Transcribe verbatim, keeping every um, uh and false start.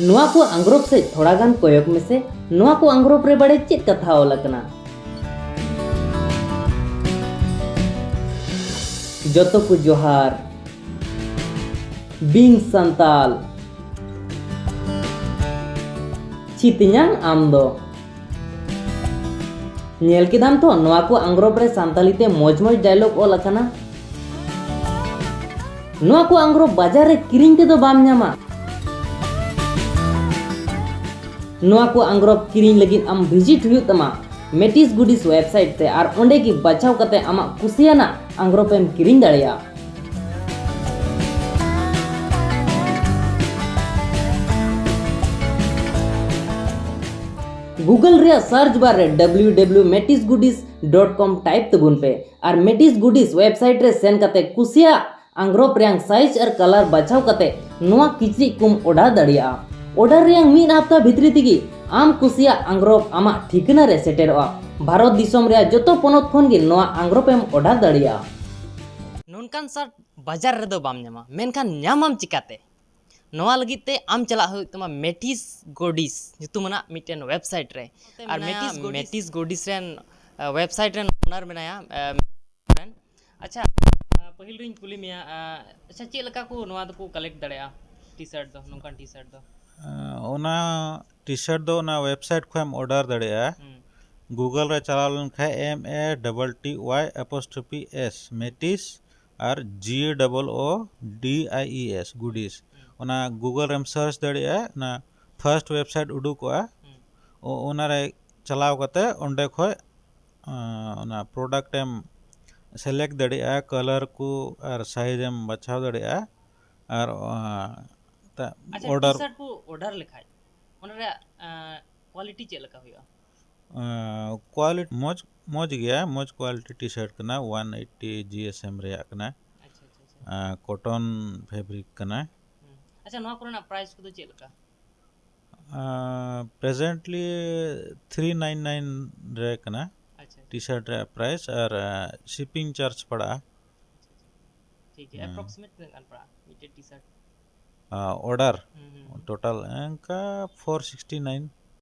ᱱᱚᱣᱟ ᱠᱚ ᱟᱝᱜᱽᱨᱚᱵ ᱥᱮᱫ ᱛᱷᱚᱲᱟ ᱜᱟᱱ ᱠᱚᱭᱚᱜ ᱢᱮᱥᱮ᱾ ᱱᱚᱣᱟ ᱠᱚ ᱟᱝᱜᱽᱨᱚᱵ ᱨᱮ ᱵᱟᱲᱮ ᱪᱮᱫ ᱠᱟᱛᱷᱟ ᱚᱞ ᱟᱠᱟᱱᱟ? ᱡᱚᱛᱚ ᱠᱚ ᱡᱚᱦᱟᱨ᱾ ᱵᱤᱝ ᱥᱟᱱᱛᱟᱞ᱾ ᱪᱷᱤᱛᱤᱧᱟᱝ ᱟᱢ ᱫᱚ᱾ ᱧᱮᱞ ᱠᱮᱫᱟᱢ ᱛᱚ, ᱱᱚᱣᱟ ᱠᱚ ᱟᱝᱜᱽᱨᱚᱵ ᱨᱮ ᱥᱟᱱᱛᱟᱞᱤ ᱛᱮ ᱢᱚᱡᱽ ᱢᱚᱡᱽ ᱰᱟᱭᱞᱚᱜ ᱚᱞ ᱟᱠᱟᱱᱟ᱾ ᱱᱚᱣᱟ ᱠᱚ ᱟᱝᱜᱽᱨᱚᱵ ᱵᱟᱡᱟᱨ ᱨᱮ ᱠᱤᱨᱤᱧ ᱛᱮᱫᱚ ᱵᱟᱢ ᱧᱟᱢᱟ᱾ ᱱᱚᱣᱟ ᱠᱚ ᱟᱝᱜᱽᱨᱚᱵ ᱠᱤᱨᱤᱧ ᱞᱟᱹᱜᱤᱫ ᱟᱢ ᱵᱷᱤᱡᱤᱴ ᱦᱩᱭᱩᱜ ᱛᱟᱢᱟ ᱢᱮᱴᱤᱥ ᱜᱩᱰᱤᱥ ᱣᱮᱵᱥᱟᱭᱤᱴ ᱛᱮ ᱟᱨ ᱚᱸᱰᱮ ᱜᱮ ᱵᱟᱪᱷᱟᱣ ᱠᱟᱛᱮ ᱟᱢᱟᱜ ᱠᱩᱥᱤᱭᱟᱱᱟᱜ ᱟᱝᱜᱽᱨᱚᱵ ᱮᱢ ᱠᱤᱨᱤᱧ ᱫᱟᱲᱮᱭᱟᱜᱼᱟ᱾ Google ᱨᱮᱭᱟᱜ ᱥᱟᱨᱪ ᱵᱟᱨ ᱨᱮ ᱰᱟᱵᱞᱤᱭᱩ ᱰᱟᱵᱞᱤᱭᱩ ᱢᱮᱴᱤᱥ ᱜᱩᱰᱤᱥ ᱰᱚᱴ ᱠᱚᱢ ᱴᱟᱭᱤᱯ ᱛᱟᱵᱚᱱ ᱯᱮ ᱟᱨ ᱢᱮᱴᱤᱥ ᱜᱩᱰᱤᱥ ᱣᱮᱵᱥᱟᱭᱤᱴ ᱨᱮ ᱥᱮᱱ ᱠᱟᱛᱮ ᱠᱩᱥᱤᱭᱟᱜ ᱟᱝᱜᱽᱨᱚᱵ ᱨᱮᱭᱟᱝ ᱥᱟᱭᱤᱡ ᱟᱨ ᱠᱟᱞᱟᱨ ᱵᱟᱪᱷᱟᱣ ᱠᱟᱛᱮ ᱱᱚᱣᱟ ᱠᱤᱪᱨᱤᱡ ᱠᱚᱢ ᱚᱰᱟᱨ ᱫᱟᱲᱮᱭᱟᱜᱼᱟ᱾ ᱚᱰᱟᱨ ᱨᱮᱭᱟᱝ ᱢᱤᱫ ᱦᱟᱯᱛᱟ ᱵᱷᱤᱛᱨᱤ ᱛᱮᱜᱮ ᱟᱢ ᱠᱩᱥᱤᱭᱟᱜ ᱟᱝᱜᱽᱨᱚᱵ ᱟᱢᱟᱜ ᱴᱷᱤᱠᱟᱹᱱᱟ ᱨᱮ ᱥᱮᱴᱮᱨᱚᱜᱼᱟ᱾ ᱵᱷᱟᱨᱚᱛ ᱫᱤᱥᱚᱢ ᱨᱮᱭᱟᱜ ᱡᱚᱛᱚ ᱯᱚᱱᱚᱛ ᱠᱷᱚᱱ ᱜᱮ ᱱᱚᱣᱟ ᱟᱝᱜᱽᱨᱚᱵ ᱮᱢ ᱚᱰᱟᱨ ᱫᱟᱲᱮᱭᱟᱜᱼᱟ᱾ ᱱᱚᱝᱠᱟᱱ ᱥᱟᱨᱴ ᱵᱟᱡᱟᱨ ᱨᱮᱫᱚ ᱵᱟᱢ ᱧᱟᱢᱟ, ᱢᱮᱱᱠᱷᱟᱱ ᱧᱟᱢᱟᱢ ᱪᱤᱠᱟᱛᱮ? ᱱᱚᱣᱟ ᱞᱟᱹᱜᱤᱫ ᱛᱮ ᱟᱢ ᱪᱟᱞᱟᱜ ᱦᱩᱭᱩᱜ ᱛᱟᱢᱟ ᱢᱮᱴᱤᱥ ᱜᱳᱰᱤᱥ ᱧᱩᱛᱩᱢᱟᱱᱟᱜ ᱢᱤᱫᱴᱮᱱ ᱣᱮᱵᱥᱟᱭᱤᱴ ᱨᱮ᱾ ᱟᱨ ᱢᱮᱱᱟᱭᱟ ᱢᱮᱴᱤᱥ ᱜᱳᱰᱤᱥ, ᱢᱮᱴᱤᱥ ᱜᱳᱰᱤᱥ ᱨᱮᱱ, ᱟ, ᱣᱮᱵᱥᱟᱭᱤᱴ ᱨᱮᱱ ᱳᱱᱟᱨ ᱢᱮᱱᱟᱭᱟ, ᱟ, ᱨᱮᱱ᱾ ᱟᱪᱪᱷᱟ, ᱟ, ᱯᱟᱹᱦᱤᱞ ᱨᱤᱧ ᱠᱩᱞᱤ ᱢᱮᱭᱟ, ᱟ, ᱟᱪᱪᱷᱟ, ᱪᱮᱫ ᱞᱮᱠᱟ ᱠᱚ ᱱᱚᱣᱟ ᱫᱚᱠᱚ ᱠᱟᱞᱮᱠᱴ ᱫᱟᱲᱮᱭᱟᱜᱼᱟ, ᱴᱤ ᱥᱟᱨᱴ ᱫᱚ, ᱱᱚᱝᱠᱟᱱ ᱴᱤ ᱥᱟᱨᱴ ᱫᱚ? ᱟ, ᱚᱱᱟ ᱴᱤ ᱥᱟᱨᱴ ᱫᱚ ᱚᱱᱟ ᱣᱮᱵᱥᱟᱭᱤᱴ ᱠᱷᱚᱱ ᱮᱢ ᱚᱰᱟᱨ ᱫᱟᱲᱮᱭᱟᱜᱼᱟ᱾ ᱦᱩᱸ᱾ Google ᱨᱮ ᱪᱟᱞᱟᱣ ᱞᱮᱱᱠᱷᱟᱱ M A T T Y apostrophe S, ᱢᱮᱴᱤᱥ R G O O D I E S, ᱜᱩᱰᱤᱥ᱾ ᱦᱩᱸ᱾ ᱚᱱᱟ Google ᱨᱮᱢ ᱥᱟᱨᱪ ᱫᱟᱲᱮᱭᱟᱜᱼᱟ, ᱚᱱᱟ ᱯᱷᱟᱨᱥᱴ ᱣᱮᱵᱥᱟᱭᱤᱴ ᱩᱰᱩᱠᱚᱜᱼᱟ᱾ ᱦᱩᱸ᱾ ᱚ-, ᱚᱱᱟᱨᱮ ᱪᱟᱞᱟᱣ ᱠᱟᱛᱮ ᱚᱸᱰᱮ ᱠᱷᱚᱡ, ᱟᱸ, ᱚᱱᱟ ᱯᱨᱚᱰᱟᱠᱴ ᱮᱢ ᱥᱤᱞᱮᱠᱴ ᱫᱟᱲᱮᱭᱟᱜᱼᱟ, ᱠᱟᱞᱟᱨ ᱠᱚ ᱟᱨ ᱥᱟᱭᱤᱡᱽ ᱮᱢ ᱵᱟᱪᱷᱟᱣ ᱫᱟᱲᱮᱭᱟᱜᱼᱟ᱾ ᱟᱨ, ᱟᱸ, ᱛᱟ-, ᱟᱪᱪᱷᱟ, ᱚᱰᱟᱨ ᱴᱤ ᱥᱟᱨᱴ ᱠᱚ ᱚᱰᱟᱨ ᱞᱮᱠᱷᱟᱡ ᱚᱱᱟ ᱨᱮᱭᱟᱜ, ᱟᱸ, ᱠᱣᱟᱞᱤᱴᱤ ᱪᱮᱫ ᱞᱮᱠᱟ ᱦᱩᱭᱩᱜᱼᱟ? ᱟᱸ, ᱠᱣᱟᱞᱤᱴᱤ ᱢᱚᱡᱽ, ᱢᱚᱡᱽ ᱜᱮᱭᱟ, ᱢᱚᱡᱽ ᱠᱣᱟᱞᱤᱴᱤ ᱴᱤ ᱥᱟᱨᱴ ᱠᱟᱱᱟ, one eighty G S M ᱨᱮᱭᱟᱜ ᱠᱟᱱᱟ᱾ ᱟᱪᱪᱷᱟ, ᱟᱪᱪᱷᱟ, ᱟᱪᱪᱷᱟ᱾ ᱟᱸ, ᱠᱚᱴᱚᱱ ᱯᱷᱮᱵᱨᱤᱠ ᱠᱟᱱᱟ᱾ ᱦᱩᱸ᱾ ᱟᱪᱪᱷᱟ, ᱱᱚᱣᱟ ᱠᱚᱨᱮᱱᱟᱜ ᱯᱨᱟᱭᱤᱥ ᱠᱚᱫᱚ ᱪᱮᱫ ᱞᱮᱠᱟ? ᱟᱸ, ᱯᱨᱮᱡᱮᱱᱴᱞᱤ ᱛᱷᱨᱤ ᱱᱟᱭᱤᱱ ᱱᱟᱭᱤᱱ ᱨᱮ ᱠᱟᱱᱟ᱾ ᱟᱪᱪᱷᱟ, ᱟᱪᱪᱷᱟ᱾ ᱴᱤ ᱥᱟᱨᱴ ᱨᱮᱭᱟᱜ ᱯᱨᱟᱭᱤᱥ ᱟᱨ, ᱟᱸ, ᱥᱤᱯᱤᱝ ᱪᱟᱨᱡᱽ ᱯᱟᱲᱟᱜᱼᱟ᱾ ᱟᱪᱪᱷᱟ, ᱟᱪᱪᱷᱟ᱾ ᱴᱷᱤᱠ ᱜᱮᱭᱟ᱾ ᱦᱩᱸ᱾ ᱮᱯᱨᱚᱠᱥᱤᱢᱮᱴ ᱛᱤᱱᱟᱹᱜ ᱜᱟᱱ ᱯᱟᱲᱟᱜᱼᱟ ᱢᱤᱫᱴᱮᱡ ᱴᱤ ᱥᱟᱨᱴ? ᱚᱰᱟᱨ ᱴᱳᱴᱟᱞ ᱚᱱᱠᱟ ᱯᱷᱳᱨ ᱥᱤᱠᱥᱴᱤ ᱱᱟᱭᱤᱱ